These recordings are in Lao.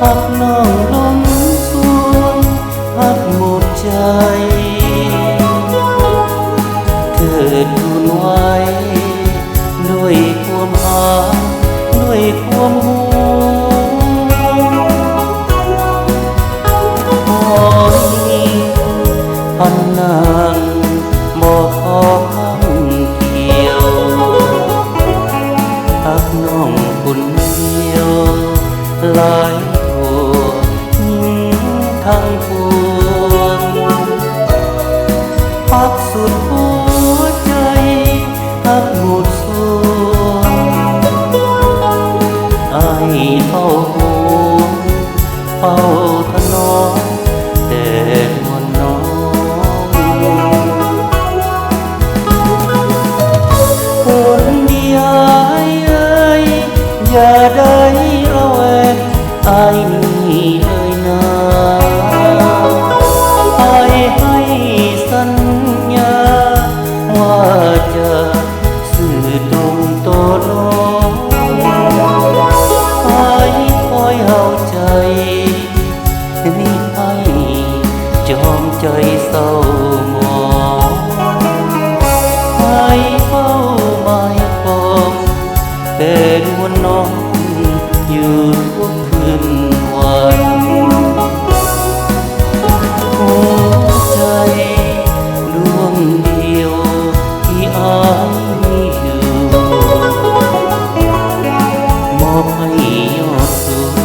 ຮັກນ້ອງລົມຊວນ ຮັກໝົດໃຈ ເທີດທູນໄວ້ ດ້ວຍຄວາມຮັກ ດ້ວຍຄວາມຫວງ ຂໍໃຫ້ພັນນາງ ບໍ່ພໍຄຳກ່ຽວ ຮັກນ້ອງຄົນດຽວ ຫຼາຍກວ່າຍິງທັງປວງ ຮັກສຸດຫົວໃຈ ຮັກໝົດສວງ ອ້າຍເຝົ້າຫົວ ເຝົ້າຖະໜອມແຕ່ນວນນ້ອງ ຄົນດີອ້າຍເອີຍ ຢ່າໄດ້ລະແວງ ອ້າຍນີ້ເອີຍນາ ອ້າຍໃຫ້ສັນຍາ ວ່າຈະ ຊື່ຕົງຕໍ່ນ້ອງ ອ້າຍຄອຍເອົາໃຈ ມິໃຫ້ຈອມໃຈເສົ້າໝອງ ອ້າຍເຝົ້າໝາຍປອງ ແຕ່ນວນນ້ອງ ຢູ່ທຸກຄືນວັນ ຫົວໃຈດວງດຽວທີ່ອ້າຍມີຢູ່ ມອບໃຫ້ຍອດສູງ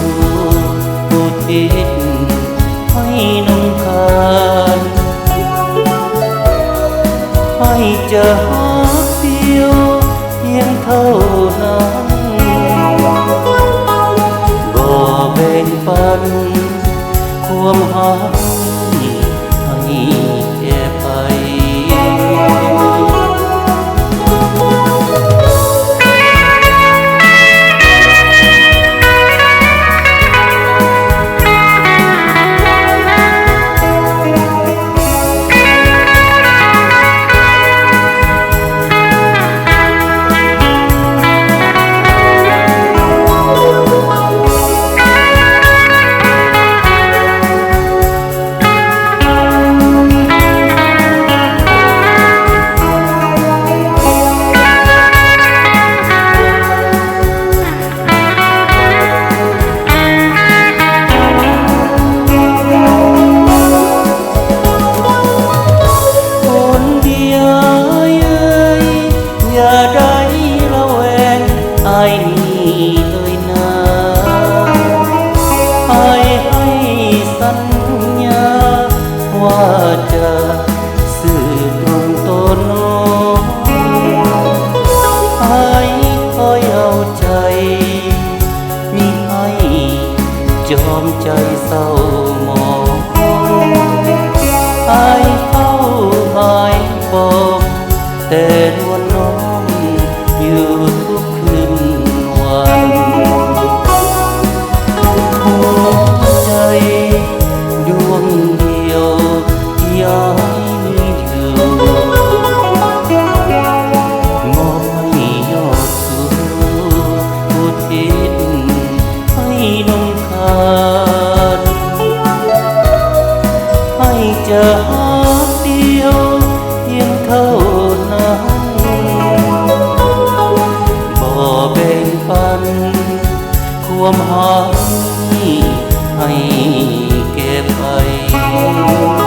ອຸທິດໃຫ້ນ້ອງຄານ ໃຜຈະຮັກດຽວ ພຽງເທົ່ານັ້ນ ບໍ່ແບ່ງປັນຄວາມຮັກໃຫ້ແກ່ໃຜ. ຄົນດີອ້າຍເອີຍ ຢ່າໄດ້ລະແວງ ອ້າຍນີ້ເອີຍນາ ອ້າຍໃຫ້ສັນຍາ ວ່າຈະ ຊື່ຕົງຕໍ່ນ້ອງ ອ້າຍຄອຍເອົາໃຈ ມິໃຫ້ຈອມໃຈເສົ້າໝອງ ອ້າຍເຝົ້າໝາຍປອງ ແຕ່ນວນນ້ອງ ຢູ່ທຸກຄືນວັນ ຫົວໃຈດວງດຽວ ທີ່ອ້າຍມີຢູ່ ມອບໃຫ້ຍອດສູງ ອຸທິດໃຫ້ນ້ອງຄານ ໃຜຈະຮັກດຽວພຽງເທົ່ານັ້ນ ບໍ່ແບ່ງປັນ ຄວາມຮັກນີ້ໃຫ້ແກ່ໃຜ.